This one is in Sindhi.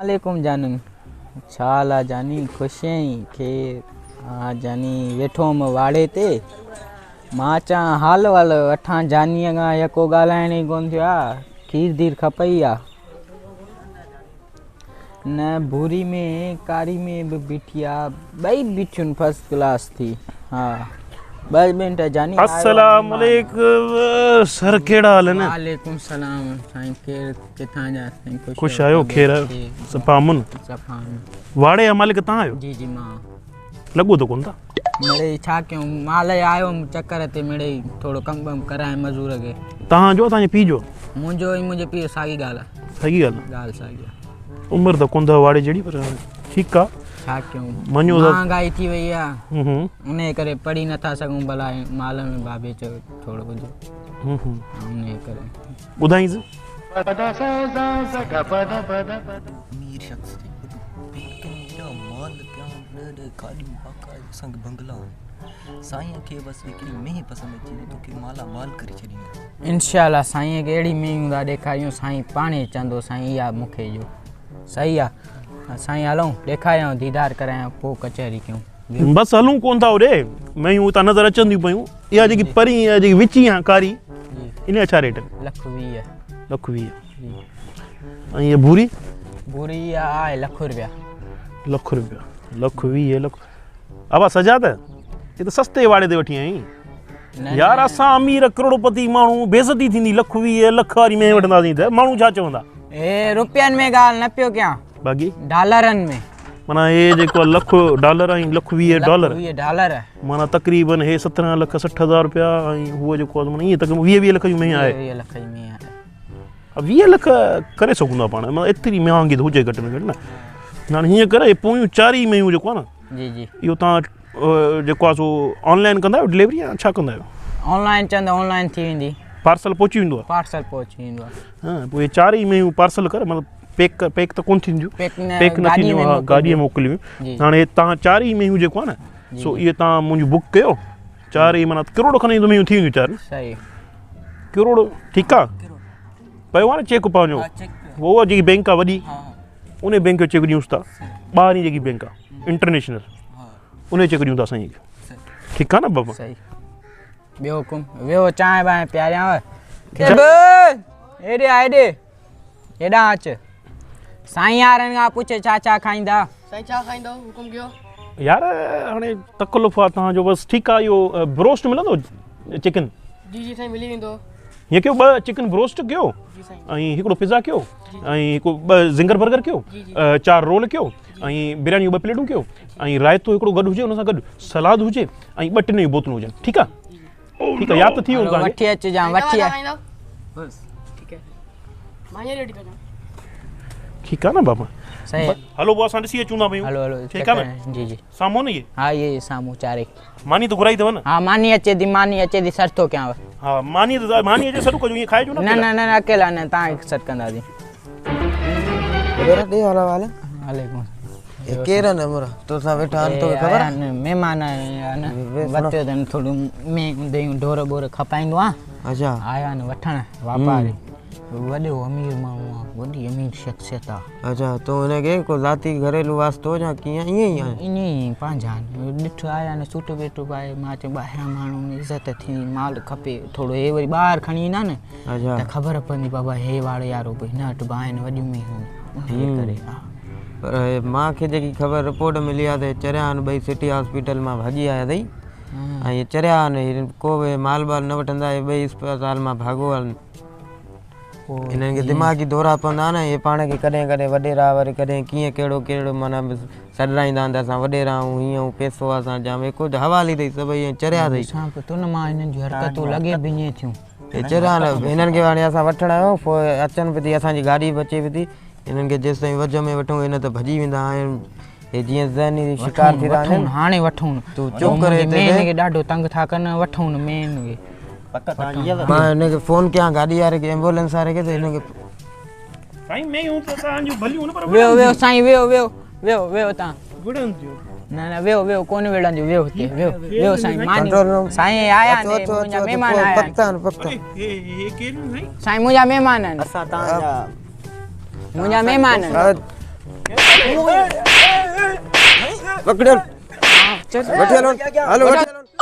عليڪم جانن ڇا حال آ جاني خوش آهين خير ها جاني ويٺو هوم واڙي تي مان چان حال وال وٺان جاني کان يڪو ڳالهائڻ ئي ڪون ٿيو آ کير ڌير کپئي آ نه ڀوري ۾ ڪاري ۾ به بيٺي آ ٻئي بيٺيون فرسٽ ڪلاس ٿي ها ٻه منٽ جاني السلام عليڪم سر ڪهڙا حال آهن وعليڪم السلام سائين ڪير ڪٿان جا سائين خوش خوش آهيو خير آهيو صفا امن صفا امن واڙي جا مالڪ تان آهيو جي جي مان لڳو ته ڪون ٿا مڙئي ڇا ڪيون مال آيو چڪر تي مڙئي ٿورو ڪم بم ڪرايان مزور کي تان جو تان جي پي جو منهنجو ۽ منهنجي پيء ساڳي ڳالهه آهي ساڳي ڳالهه ڳالهه ساڳي آهي عمر ته ڪون ٿا واڙي جهڙي پر ٺيڪ آ ڇا ڪيون مڃو ته مهانگائي ٿي وئي آ ان ڪري پڙهي نٿا سگهون ڀلا مال ۾ بابي چيو ٿورو ڪجهه ان ڪري ٻڌائينس. امير شخص جي پٽ بينڪ ۾ ايڏا مال پيا آهن ڏهه ڏهه گاڏيون باقاعده اسان کي بنگلا آهن سائين کي بس هڪڙي مينهن پسند اچي وئي توکي مالا مال ڪري ڇڏيندو. انشاء الله سائين کي اهڙي مينهن ٿا ڏيکاريون سائين پاڻهي چوندو سائين اها مون کي ڏيو صحيح آ سائين هلون ڏيکاريان ديدار ڪرايان پوء ڪچهري ڪيون. بس هلون ڪون ٿا هوڏي مينهون اتان نظر اچن ٿيون پيون اها جيڪي پرين اها جيڪي وچين آ ڪاري ان جا ڇا ريٽ آهن؟ لک ويهه. لک ويهه ۽ هيء ڀوري؟ ڀوري اها آهي لک روپيا. لک روپيا لک ويهه لک ابا سجاد هي ته سستي واڙي تي وٺي آئين يار اسان امير ڪروڙپتي ماڻهو بيعزتي ٿيندي لک ويهه لک واري مينهن وٺنداسين ته ماڻهو ڇا چوندا؟ هي روپين ۾ ڳالهه نه پيو ڪيان باقي ڊالرن ۾. معنيٰ هي جيڪو آهي لک ڊالر ۽ لک ويهه ڊالر ويهه ڊالر معنيٰ تقريبن هي سترهن لک 60 هزار روپيا ۽ هو جيڪو آهي معنيٰ ائين تقريبن ويهه ويهه لک جون مينهن آهي ويهه لک جي مينهن آهي ويهه لک ڪري سگهون ٿا پاڻ معنيٰ ايتري مهانگي ته هجي گهٽ ۾ گهٽ نه هاڻي هيئن ڪر هي پويون چار ئي مينهون جيڪو آهي نه جي جي اهو تان جيڪو آهي سو آنلائن ڪندا آهيو ڊليوري يا ڇا ڪندا آهيو آنلائن چوندا آنلائن ٿي ويندي پارسل پهچي ويندو آهي پارسل پهچي ويندو آهي ها پوء چار ئي مينهون پارسل ڪر مطلب پيڪ پيڪ ته ڪون ٿينديون پيڪ نه ٿينديون ها گاڏيء موڪليون هاڻي تان چار ئي مينهون جيڪو آهي نه سو اهي تان منهنجون بڪ ڪيو چار ئي معنيٰ ڪروڙ کن ايندو مينهون ٿي وينديون چار صحيح ڪروڙ ٺيڪ آ پيو آ نه چيڪ پنهنجو هو جيڪي بينڪ آ وڏي ان بينڪ جو چيڪ ڏيونس ٿا ٻاهرين جيڪي بينڪ آ انٽرنيشنل ان جو چيڪ ڏيون ٿا سائين ٺيڪ آ نه بابا صحيح ٻيو حڪم ويو چانهه بانهه پياريانو هيڏي آ هيڏي هيڏانهن اچ سائين يارن کان پڇ ڇا ڇا کائيندا. سائين ڇا کائيندؤ حڪم ڪيو. يار هاڻي تڪلف آ توهان جو بس ٺيڪ آ اهو بروسٽ ملندو چڪن. جي جي سائين ملي ويندو. هيئن ڪيو ٻه چڪن بروسٽ ڪيو ۽ هڪڙو پزا ڪيو ۽ هڪ ٻه زنگر برگر ڪيو چار رول ڪيو ۽ برياني ٻه پليٽون ڪيو ۽ رائتو هڪڙو گڏ هجي ان سان گڏ سلاد هجي ۽ ٻه ٽن جون بوتلون هجن ٺيڪ آ ٺيڪ آ ياد ته ٿي ويو توهان کي. وٺي اچجان وٺي اچ. بس ٺيڪ آ مان ريڊي ٿو ڪيان. ٺيڪ آ نه بابا. صحيح. هلو پوء اسان ڏسي اچون ٿا پيون. هلو هلو ٺيڪ آ نه. جي جي. سامهون نه اهي. ها اهي سامهون چارئي. ماني ته گهرائي اٿو نه. ها ماني اچي ٿي ماني اچي ٿي سڏ ٿو ڪيانو. ها ماني ته ماني اچي سڏ ڪجو ائين کائجو نه. نه نه نه اڪيلا نه توهان کي سڏ ڪنداسين. ٻيرا ڏي حال احوال. وعليڪم. اي ڪير آهن امرا تو سان ويٺا آهن توکي خبر آهي؟ مهمان آيا آهن وتيو اٿن ٿورو مينهن ديون ڍور ٻور کپائيندو آهيان. اچا. آيا آهن وٺڻ واپاري. وڏو امير ماڻهو آهي وڏي امير شخصيت آهي. اچا تو هن کي ڪو ذاتي گهريلو واسطو يا ڪيئن ائين ئي آهن؟ ائين ئي پنهنجا آهن ڏٺو آيا آهن سوٽ بيٽ پائي مان چيو ٻاهران ماڻهو عزت ٿيندي مال کپي ٿورو هي وري ٻاهر کڻي ايندا نه ته خبر پوندي بابا هي واڙو يارو به هن وٽ به آهن وڏيون مينهون انهيء ڪري ها. پر مان کي جيڪي خبر رپورٽ ملي آهي ته چريا آهن ٻئي سٽي هاسپيٽل مان ڀڄي آيا اٿئي ۽ هي چريا آهن هي ڪو به مال بال نه وٺندا هي ٻئي اسپتال مان ڀاڳو آهن هنن کي دماغي دورا پوندا آهن هي پاڻ کي ڪڏهن ڪڏهن وڏيرا وري ڪڏهن ڪيئن ڪهڙو ڪهڙو معنيٰ سڏرائيندا آهن ته اسان وڏيرا آهيون هيئن آهيون پئسو آهي اسان جام هي ڪجهه حوالي اٿئي سڀئي چريا اٿئي. ڏسان پيو ٿو نه مان هنن جون حرڪتون لڳي به ائين ٿيون. هي چريا آهن هنن کي هاڻي اسان وٺڻ آيا آهيون پوء اچن به ٿي اسان جي گاڏي به اچي به ٿي هنن کي جيستائين وجهه ۾ وٺون هي نه ته ڀڄي ويندا آهن هي جيئن ذهني شڪار ٿي ٿا وڃن. هاڻي وٺون تون چپ ڪري هتي مين کي ڏاڍو تنگ ٿا ڪن وٺون مين کي. مان هن کي فون ڪيان گاڏي واري کي ايمبولينس واري کي ته هن کي. سائين مينهون ته توهان جون ڀليون نه پر ويو ويو سائين ويو ويو ويو ويو تان وڙهن ٿيون. نه نه ويو ويو ڪونه وڙهنديون ويو هتي ويو ويو سائين ماني سائين آيا آهن منهنجا مهمان آيا آهن. پڪتا آهن پڪتا. هي هي ڪير آهن سائين؟ سائين منهنجا مهمان آهن. اسان توهان جا منهنجا مهمان آهن. پڪڙيو، وٺي هلو، هلو وٺي هلو.